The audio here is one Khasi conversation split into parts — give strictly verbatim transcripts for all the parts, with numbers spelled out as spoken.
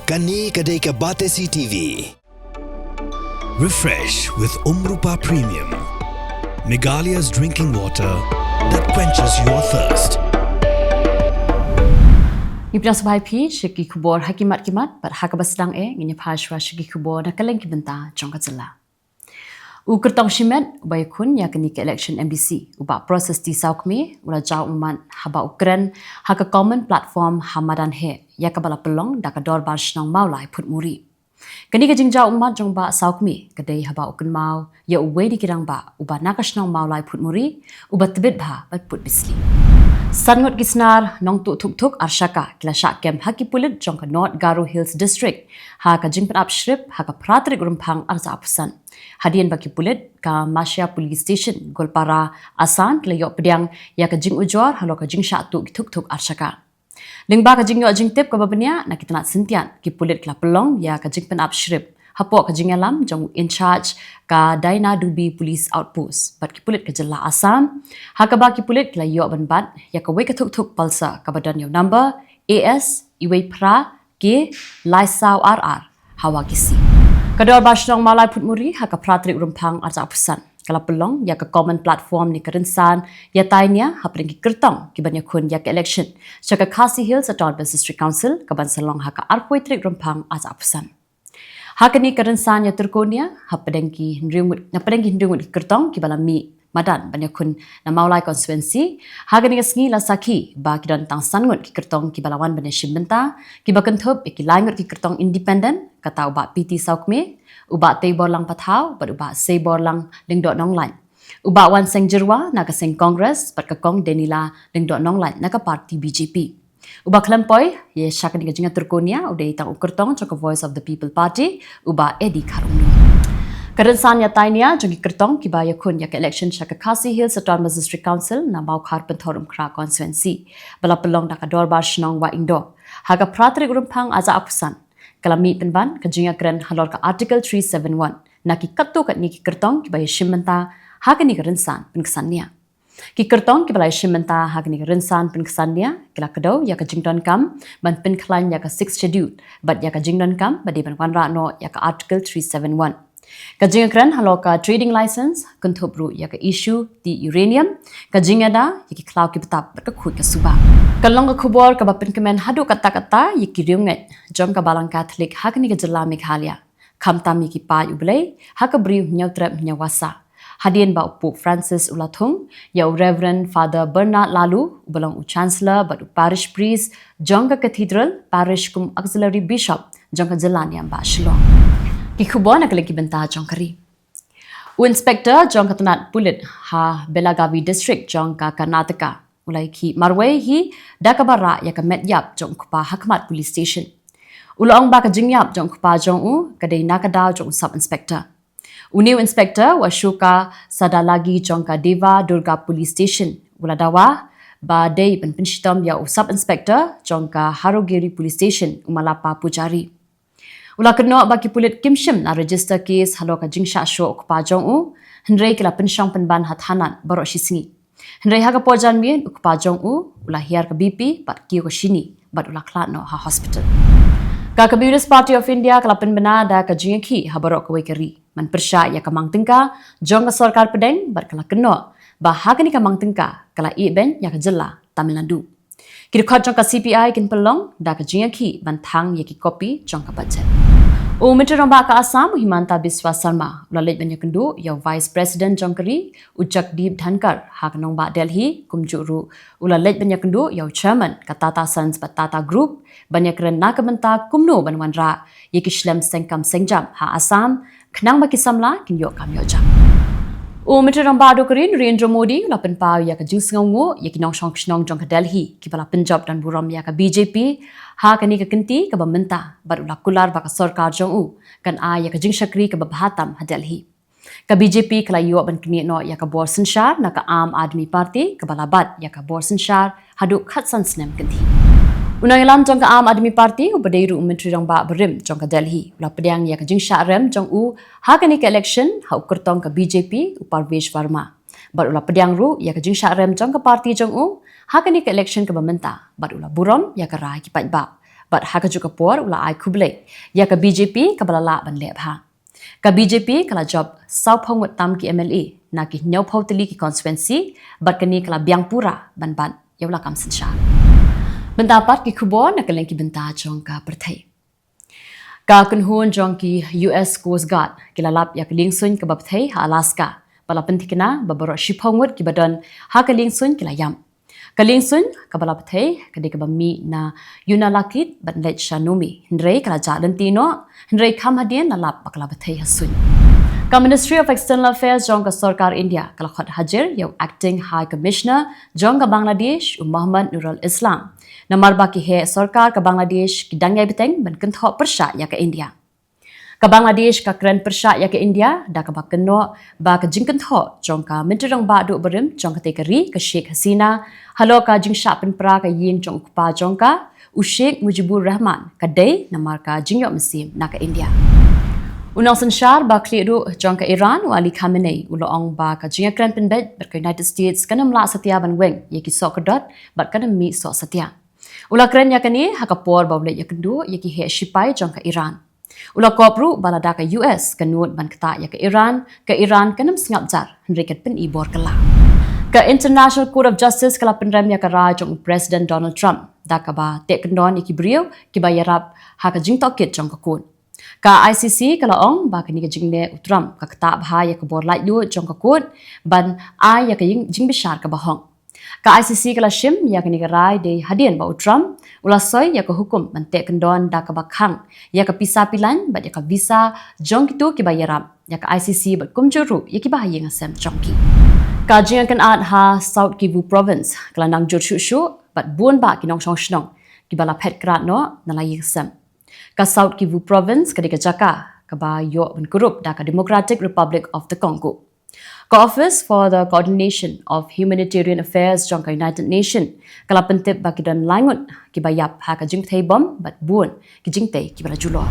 Kane ka dei ka Batesi T V. Refresh with Umrupa Premium, Meghalaya's drinking water that quenches your thirst. Ngi pdiang sngewbha ïa phi sha ki khubor ha ki mat ki mat, bad ha kaba sdang eh ngin ïa phai shuwa sha ki khubor na kylleng ki bynta jong ka jylla. U kyrtong shimet uba ïakhun ïa kane ka election M D C, u Bah Proses T Sawkmie, u la jaw ummat haba u kren ha ka common platform ha madan heh ïa kaba la pynlong da ka dorbar shnong Mawlai Phutmuri. Kane ka jingjaw ummat jong Bah Sawkmie ka dei haba u kynmaw ïa uwei na ki rangbah uba na ka shnong Mawlai Phutmuri uba tbit bha bad put bisli. San ngut ki snar nongtuh thuk thuk ar shaka ki la shah kem ha ki pulit jong ka North Garo Hills District ha ka jingpynap shrip ha ka phra tarik Rymphang arhajar arphew san. Hadien ba ki pulit ka Mashia Police Station, Goalpara, Assam, ki la ïoh pdiang ïa ka jingujor halor ka jingshah tuh ki thuk thuk ar shaka. Lyngba ka jingïoh jingtip kaba bniah na ki tnat syntiat, ki pulit ki la pynlong ïa ka jingpynap shrip hapoh ka jingïalam jong u in charge ka Dainadubi Police Outpost bad ki pulit ka jylla Assam, ha kaba ki pulit ki la ïoh ban bat ïa kawei ka thuk thuk Pulsar kaba don ïa u number A S uwei phra K lai saw ar ar ha Wah Kisi. Ka dorbar shnong Mawlai Phutmuri ha ka phra tarik Rymphang arhajar arphew san ka la pynlong ïa ka common platform ne ka rynsan ïatai nia hapdeng ki kyrtong kiban ïakhun ïa ka election sha ka Khasi Hills Autonomous District Council kaban sa long ha ka arphew tarik Rymphang arhajar arphew san. Ha kane ka rynsan ïatur kynnia hapdeng ki hynriew ngut, hapdeng ki hynriew ngut ki kyrtong kiba la mih madan ban ïakhun na Mawlai constituency. Ha kane ka sngi la sakhi ba ki don tang san ngut ki kyrtong kiba la wan ban ïashim bynta, kiba kynthup ïa ki lai ngut ki kyrtong independent, kata u Bah P T Sawkmie, u Bah Teiborlang Pathaw bad u Bah Seiborlang Lyngdoh Nonglait, u Bah Wanseng Jyrwa na ka seng Congress bad ka Kong Denila Lyngdoh Nonglait na ka party B J P. Uba khlem poi ïa sha kane ka jingïatur kynnia u dei tang u kyrtong jong ka Voice of the People Party, u Bah Eddie Kharumnu. Ka rynsan ïatai nia jong ki kyrtong kiba ïakhun ïa ka election sha ka Khasi Hills Autonomous District Council na Mawkhar Pynthor Umkhra constituency ba la pynlong da ka dorbar shnong Wah Ingdoh ha ka phra tarik Rymphang arhajar arphew san ka la mih pynban ka jingïakren halor ka Article three seven one na ki katto katne ki kyrtong kiba ïashim bynta ha kane ka rynsan pynksan nia. Ki kyrtong kiba la ïashim bynta ha kane ka rynsan pynksan nia ki la kdew ïa ka jingdonkam ban pynkhlaiñ ïa ka Sixth Schedule bad ïa ka jingdonkam ba dei ban wanrah noh ïa ka Article three seven one. Ka jingïakren halor ka trading license, kynthup ruh ïa ka issue ti uranium, ka jingïada ïa ki khlaw ki btap bad ka khuid ka suba. Ka long ka khubor kaba pynkmen haduh katta katta ïa ki riewngeit jong ka Balang Katholik ha kane ka jylla Meghalaya, khamtam ïa ki paid U Blei ha ka Bri u Hynñiewtrep Hynñiewasa, hadien ba u Pope Francis u la thung ïa u Reverend Father Bernard Laloo, uba long u Chancellor bad u Parish Priest jong ka Cathedral Parish kum Auxiliary Bishop jong ka jylla niam bah Shillong. Ki khubor na kylleng ki bynta jong ka ri. U Inspector jong ka tnat pulit ha Belagavi District jong ka Karnataka u la ïakhih marwei hi da kaba rah ïa ka met ïap jong u kpa ha khmat police station. U la ong ba ka jingïap jong u kpa jong u ka dei na ka daw jong u Sub Inspector. Une u Inspector u Ashoka Sadalagi jong ka Deva Durga Police Station u la dawa ba dei ban pynshitom ïa u Sub Inspector jong ka Harogiri Police Station, u Malappa Pujari. U la kynnoh ba ki pulit kim shym la register case halor ka jingshah shoh u kpa jong u, hynrei ki la pynshong pynban ha thanat baroh shi sngi. Hynrei ha ka por janmiet u kpa jong u u la hiar ka B P bad kiew ka shini bad u la khlad noh ha hospital. Ka Communist Party of India ka la pynbna da ka jingïakhih ha baroh kawei ka ri ban pyrshah ïa ka mang tyngka jong ka sorkar pdeng bad ka la kynnoh ba ha kane ka mang tyngka ka la ïehbeiñ ïa ka jylla Tamil Nadu. Ki dkhot jong ka C P I kin pynlong da ka jingïakhih ban thang ïa ki kopi jong ka budget. U Myntri Rangbah ka Assam u Himanta Biswa Sarma u la leit ban ïakynduh ïa u Vice President jong ka ri u Jagdeep Dhankhar ha ka nongbah Delhi, kumjuh ruh u la leit ban ïakynduh ïa u Chairman ka Tata Sons bad Tata Group ban ïakren na ka bynta kumno ban wanrah ïa ki shlem sengkam sengjam ha Assam khnang ba ki samla kin ïoh kam ïoh jam. U Myntri Rangbah Dkhar Narendra Modi u la pynpaw ïa ka jingsngewnguh ïa ki nongshong shnong jong ka Delhi kiba la pynjop don burom ïa ka B J P ha kane ka kynti kaba mynta bad u la kular ba ka sorkar jong u kan ai ïa ka jingshakri kaba bha tam ha Delhi. Ka B J P ka la ïoh ban knieh noh ïa ka bor synshar na ka Aam Aadmi Party kaba la bat ïa ka bor synshar haduh khatsan snem kynthih. U nongïalam jong ka Aam Aadmi Party uba dei ruh u Myntri Rangbah barim jong ka Delhi u la pdiang ïa ka jingshah rem jong u ha kane ka election ha u kyrtong ka B J P u Parvesh Verma. Bad u la pdiang ruh ïa ka jingshah rem jong ka party jong u ha kane ka election kaba mynta bad u la burom ïa ka rai ki paidbah. Bad ha kajuh ka por u la ai khublei ïa ka B J P kaba la lah ban leh bha. Ka B J P ka la jop sawphew ngut tam ki M L A na ki hynñiewphew tylli ki constituency, bad kane ka la biang pura ban bat ïa u lakam synshar. Bynta pat ki khubor na kylleng ki bynta jong ka pyrthei. Ka kynhun jong ki U S Coast Guard ki la lap ïa ka liengsuiñ kaba pyrthei ha Alaska, ba la pynthikna ba baroh shiphew ngut kiba don ha ka liengsuiñ ki la ïap. Ka liengsuiñ kaba la pyrthei ka dei kaba mih na Unalakleet ban leit sha Nome, hynrei ka la jah lynti noh, hynrei kham hadien la lap ba ka la pyrthei ha suiñ. Ka Ministry of External Affairs jong ka sorkar India ka la khot hajir ïa u Acting High Commissioner jong ka Bangladesh, u Mohammad Nurul Islam, namar ba ki heh sorkar ka Bangladesh ki dang ïai bteng ban kynthoh pyrshah ïa ka India. Ka Bangladesh ka kren pyrshah ïa ka India da kaba kynnoh ba ka jingkynthoh jong ka Myntri Rangbah Duh barim jong katei ka ri, ka Sheikh Hasina, halor ka jingshah pynpra ka ïing jong u kpa jong ka, u Sheikh Mujibur Rahman, ka dei namar ka jingïoh mynsiem na ka India. U nongsynshar ba khlieh duh jong ka Iran, u Ali Khamenei, u la ong ba ka jingïakren pynbeit bad ka United States kan ym lah satia ban weng ïa ki sohkordot bad kan ym mih soh satia. U la kren ïa kane ha ka por ba u leit ïakynduh ïa ki heh shipai jong ka Iran. U la kop ruh ba lada ka U S ka nud ban ktah ïa ka Iran, ka Iran kan ym sngap jar, hynrei kan pyni bor kylla. Ka International Court of Justice ka la pynrem ïa ka rai jong u President Donald Trump da kaba teh kyndon ïa ki briew kiba ïarap ha ka jingtohkit jong ka court. Ka I C C ka la ong ba kane ka jingleh u Trump ka ktah bha ïa ka bor laitluid jong ka court ban ai ïa ka jing-, jingbishar kaba hok. Ka I C C ka la shim ïa kane ka rai dei hadien ba u Trump u la soi ïa ka hukum ban teh kyndon da kaba khang ïa ka pisa pilan bad ïa ka visa jong kito kiba ïarap ïa ka I C C bad kumjuh ruh ïa kiba ha ïing ha sem jong ki. Ka jingïakynad ha South Kivu Province ka la nang jur shuh shuh bad bun bah ki nongshong shnong kiba la phet krad noh na la ïing ha sem. Ka South Kivu Province ka dei ka jaka kaba ïoh ban kurup da ka Democratic Republic of the Congo. Ka Office for the Coordination of Humanitarian Affairs jong ka United Nation ka la pyntip ba ki don lai ngut kiba ïap ha ka jingpyrthei bom bad bun ki jingtei kiba la julor.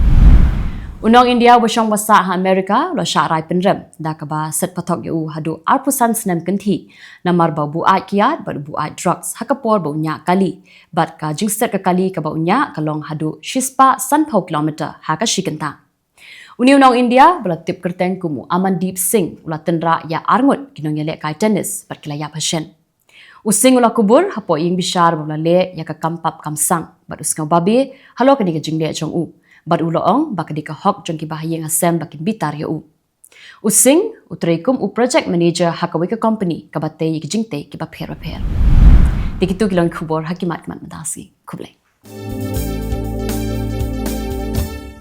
U nong India uba shong ba sah ha America u la shah rai pynrem da kaba set pathok ïa u haduh arphew san snem kynthih namar ba u buaid kiad bad u buaid drugs ha ka por ba u ñiah kali, bad ka jingset ka kali kaba u ñiah ka long haduh shispah sanphew kilometer ha ka shi kynta. Une u nong India ba la tip kyrteng kum u Amandeep Singh u la tynrah ïa arngut ki nongïalehkai tennis bad ki la ïap ha shen. U Singh u la kubur hapoh ïing bishar ba u la leh ïa ka kam pap kam sang bad u sngew babe halor kane ka jingleh jong u, bad u la ong ba ka dei ka hok jong kiba ha ïing ha sem ba kin bitar ïa u. U Singh u trei kum u project manager ha kawei ka company kaba tei ïa ki jingtei kiba pher bapher. Te kito ki long ki khubor ha ki mat ki mat mynta shi. Khublei.